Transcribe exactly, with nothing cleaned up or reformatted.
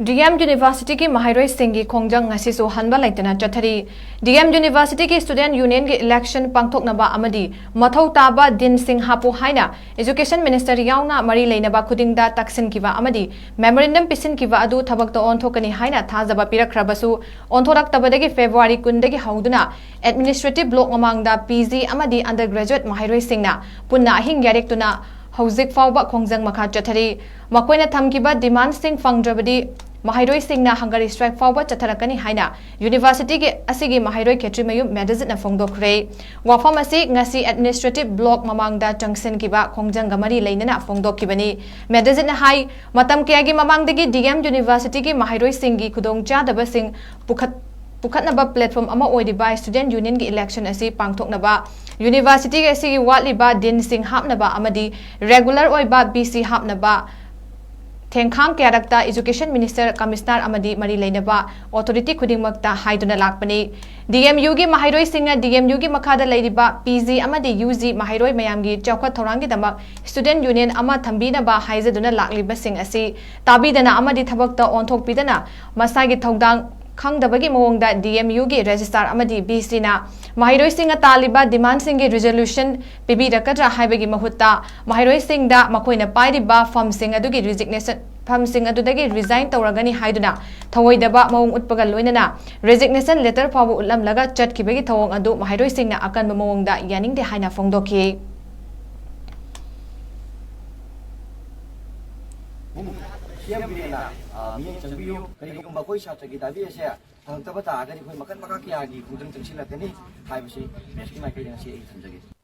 D M ꯌꯨꯅꯤꯚꯔꯁꯤꯇꯤꯒꯤ ꯃꯍꯩꯔꯣꯏꯁꯤꯡꯒꯤ ꯈꯣꯡꯖꯪ ꯉꯁꯤꯁꯨ ꯍꯟꯕ ꯂꯩꯇꯅ ꯆꯠꯊꯔꯤ꯫ ꯗꯤ ꯑꯦꯝ ꯌꯨꯅꯤꯚꯔꯁꯤꯇꯤꯒꯤ ꯁ꯭ꯇꯨꯗꯦꯟꯠ ꯌꯨꯅꯤꯌꯟꯒꯤ ꯏꯂꯦꯛꯁꯟ ꯄꯥꯡꯊꯣꯛꯅꯕ ꯑꯃꯗꯤ ꯃꯊꯧ ꯇꯥꯕ ꯗꯤꯟꯁꯤꯡ ꯍꯥꯞꯄꯨ ꯍꯥꯏꯅ ꯏꯖꯨꯀꯦꯁꯟ ꯃꯤꯅꯤꯁꯇꯔ ꯌꯥꯎꯅ ꯃꯔꯤ ꯂꯩꯅꯕ ꯈꯨꯗꯤꯡꯗ ꯇꯛꯁꯤꯟꯈꯤꯕ ꯑꯃꯗꯤ ꯃꯦꯃꯣꯔꯦꯟꯗꯝ ꯄꯤꯁꯤꯟꯈꯤꯕ ꯑꯗꯨ ꯊꯕꯛꯇ ꯑꯣꯟꯊꯣꯛꯀꯅꯤ ꯍꯥꯏꯅ ꯊꯥꯖꯕ ꯄꯤꯔꯛꯈ꯭ꯔꯕꯁꯨ, ꯑꯣꯟꯊꯣꯔꯛꯇꯕꯗꯒꯤ ꯐꯦꯕ꯭ꯔꯨꯋꯥꯔꯤ ꯀꯨꯟꯗꯒꯤ ꯍꯧꯗꯨꯅ ꯑꯦꯗꯃꯤꯅꯤꯁꯇ꯭ꯔꯦꯇꯤꯚ ꯕ꯭ꯂꯣꯛ ꯃꯃꯥꯡꯗ ꯄꯤ ꯖꯤ ꯑꯃꯗꯤ ꯑꯟꯗꯔ ꯒ꯭ꯔꯦꯖꯨꯑꯦꯠ ꯃꯍꯩꯔꯣꯏꯁꯤꯡꯅ ꯄꯨꯟꯅ ꯑꯍꯤꯡ ꯌꯥꯔꯦꯛꯇꯨꯅ ꯍꯧꯖꯤꯛ ꯐꯥꯎꯕ ꯈꯣꯡꯖꯪ ꯃꯈꯥ ꯆꯠꯊꯔꯤ꯫ ꯃꯈꯣꯏꯅ ꯊꯝꯈꯤꯕ ꯗꯤꯃꯥꯟꯁꯤꯡ ꯐꯪꯗ꯭ꯔꯕꯗꯤ ꯃꯍꯩꯔꯣꯏꯁꯤꯡꯅ ꯍꯪꯒꯔ ꯁ꯭ꯇ꯭ꯔꯥꯏꯛ ꯐꯥꯎꯕ ꯆꯠꯊꯔꯛꯀꯅꯤ ꯍꯥꯏꯅ ꯌꯨꯅꯤꯚꯔꯁꯤꯇꯤꯒꯤ ꯑꯁꯤꯒꯤ ꯃꯍꯩꯔꯣꯏ ꯈꯦꯇ꯭ꯔꯤꯃꯌꯨꯝ ꯃꯦꯗꯖꯤꯠꯅ ꯐꯣꯡꯗꯣꯛꯈ꯭ꯔꯦ꯫ ꯋꯥꯐꯝ ꯑꯁꯤ ꯉꯁꯤ ꯑꯦꯗꯃꯤꯅꯤꯁꯇ꯭ꯔꯦꯇꯤꯚ ꯕ꯭ꯂꯣꯛ ꯃꯃꯥꯡꯗ ꯆꯪꯁꯤꯟꯈꯤꯕ ꯈꯣꯡꯖꯪꯒ ꯃꯔꯤ ꯂꯩꯅꯅ ꯐꯣꯡꯗꯣꯛꯈꯤꯕꯅꯤ꯫ ꯃꯦꯗꯖꯤꯠꯅ ꯍꯥꯏ, ꯃꯇꯝ ꯀꯌꯥꯒꯤ ꯃꯃꯥꯡꯗꯒꯤ ꯗꯤ ꯑꯦꯝ ꯌꯨꯅꯤꯚꯔꯁꯤꯇꯤꯒꯤ ꯃꯍꯩꯔꯣꯏꯁꯤꯡꯒꯤ ꯈꯨꯗꯣꯡꯆꯥꯗꯕꯁꯤꯡ ꯄꯨꯈꯠ-, ꯄꯨꯈꯠꯅꯕ ꯄ꯭ꯂꯦꯠꯐꯣꯔꯝ ꯑꯃ ꯑꯣꯏꯔꯤꯕ ꯁ꯭ꯇꯨꯗꯦꯟꯠ ꯌꯨꯅꯤꯌꯟꯒꯤ ꯏꯂꯦꯛꯁꯟ ꯑꯁꯤ ꯄꯥꯡꯊꯣꯛꯅꯕ, ꯌꯨꯅꯤꯚꯔꯁꯤꯇꯤ ꯑꯁꯤꯒꯤ ꯋꯥꯠꯂꯤꯕ ꯗꯤꯟꯁꯤꯡ ꯍꯥꯞꯅꯕ ꯑꯃꯗꯤ ꯔꯦꯒꯨꯂꯔ ꯑꯣꯏꯕ ꯚꯤ ꯁꯤ ꯍꯥꯞꯅꯕ ꯊꯦꯡꯈꯥꯡ ꯀꯌꯥꯔꯛꯇ ꯏꯖꯨꯀꯦꯁꯟ ꯃꯤꯅꯤꯁꯇꯔ, ꯀꯃꯤꯁꯅꯔ ꯑꯃꯗꯤ ꯃꯔꯤ ꯂꯩꯅꯕ ꯑꯣꯊꯣꯔꯤꯇꯤ ꯈꯨꯗꯤꯡꯃꯛꯇ ꯍꯥꯏꯗꯨꯅ ꯂꯥꯛꯄꯅꯤ꯫ ꯗꯤ ꯑꯦꯝ ꯌꯨꯒꯤ ꯃꯍꯩꯔꯣꯏꯁꯤꯡꯅ ꯗꯤ ꯑꯦꯝ ꯌꯨꯒꯤ ꯃꯈꯥꯗ ꯂꯩꯔꯤꯕ ꯄꯤ ꯖꯤ ꯑꯃꯗꯤ ꯌꯨ ꯖꯤ ꯃꯍꯩꯔꯣꯏ ꯃꯌꯥꯝꯒꯤ ꯆꯥꯎꯈꯠ ꯊꯧꯔꯥꯡꯒꯤꯗꯃꯛ ꯁ꯭ꯇꯨꯗꯦꯟꯠ ꯌꯨꯅꯤꯌꯟ ꯑꯃ ꯊꯝꯕꯤꯅꯕ ꯍꯥꯏꯖꯗꯨꯅ ꯂꯥꯛꯂꯤꯕꯁꯤꯡ ꯑꯁꯤ ꯇꯥꯕꯤꯗꯅ ꯑꯃꯗꯤ ꯊꯕꯛꯇ ꯑꯣꯟꯊꯣꯛꯄꯤꯗꯅ ꯃꯁꯥꯒꯤ ꯊꯧꯗꯥꯡ ꯈꯪꯗꯕꯒꯤ ꯃꯑꯣꯡꯗ ꯗꯤ ꯑꯦꯝ ꯌꯨꯒꯤ ꯔꯦꯖꯤꯁꯇ꯭ꯔꯥꯔ ꯑꯃꯗꯤ ꯚꯤ ꯁꯤꯅ ꯃꯍꯩꯔꯣꯏꯁꯤꯡꯅ ꯇꯥꯜꯂꯤꯕ ꯗꯤꯃꯥꯟꯁꯤꯡꯒꯤ ꯔꯤꯖꯣꯂꯨꯁꯟ ꯄꯤꯕꯤꯔꯛꯀꯗ꯭ꯔꯥ ꯍꯥꯏꯕꯒꯤ ꯃꯍꯨꯠꯇ ꯃꯍꯩꯔꯣꯏꯁꯤꯡꯗ ꯃꯈꯣꯏꯅ ꯄꯥꯏꯔꯤꯕ ꯐꯝꯁꯤꯡ ꯑꯗꯨꯒꯤ ꯔꯤꯖꯤꯒꯅꯦꯁꯟ, ꯐꯝꯁꯤꯡ ꯑꯗꯨꯗꯒꯤ ꯔꯤꯖꯥꯏꯟ ꯇꯧꯔꯒꯅꯤ ꯍꯥꯏꯗꯨꯅ ꯊꯧꯑꯣꯏꯗꯕ ꯃꯑꯣꯡ ꯎꯠꯄꯒ ꯂꯣꯏꯅꯅ ꯔꯦꯖꯤꯒꯅꯦꯁꯟ ꯂꯦꯇꯔ ꯐꯥꯎꯕ ꯎꯠꯂꯝꯂꯒ ꯆꯠꯈꯤꯕꯒꯤ ꯊꯧꯑꯣꯡ ꯑꯗꯨ ꯃꯍꯩꯔꯣꯏꯁꯤꯡꯅ ꯑꯀꯟꯕ ꯃꯑꯣꯡꯗ ꯌꯥꯅꯤꯡꯗꯦ ꯍꯥꯏꯅ ꯐꯣꯡꯗꯣꯛꯈꯤ꯫ ꯁꯤ ꯑꯦꯝ ꯕꯤꯔꯦꯟꯅ, ꯑ, ꯃꯤꯠꯌꯦꯡ ꯆꯪꯕꯤꯌꯨ꯫ ꯀꯔꯤꯒꯨꯝꯕ ꯑꯩꯈꯣꯏ ꯁꯥꯇ꯭ꯔꯒꯤ ꯗꯥꯕꯤ ꯑꯁꯦ ꯐꯪꯉꯛꯇꯕ ꯇꯥꯔꯒꯗꯤ ꯑꯩꯈꯣꯏ ꯃꯈꯜ ꯃꯈꯥ ꯀꯌꯥꯒꯤ ꯈꯣꯡꯖꯪ ꯆꯪꯁꯤꯜꯂꯛꯀꯅꯤ ꯍꯥꯏꯕꯁꯤ ꯄ꯭ꯔꯦꯁꯀꯤ ꯃꯥꯏꯀꯩꯗ ꯉꯁꯤ ꯑꯩ ꯊꯝꯖꯒꯦ꯫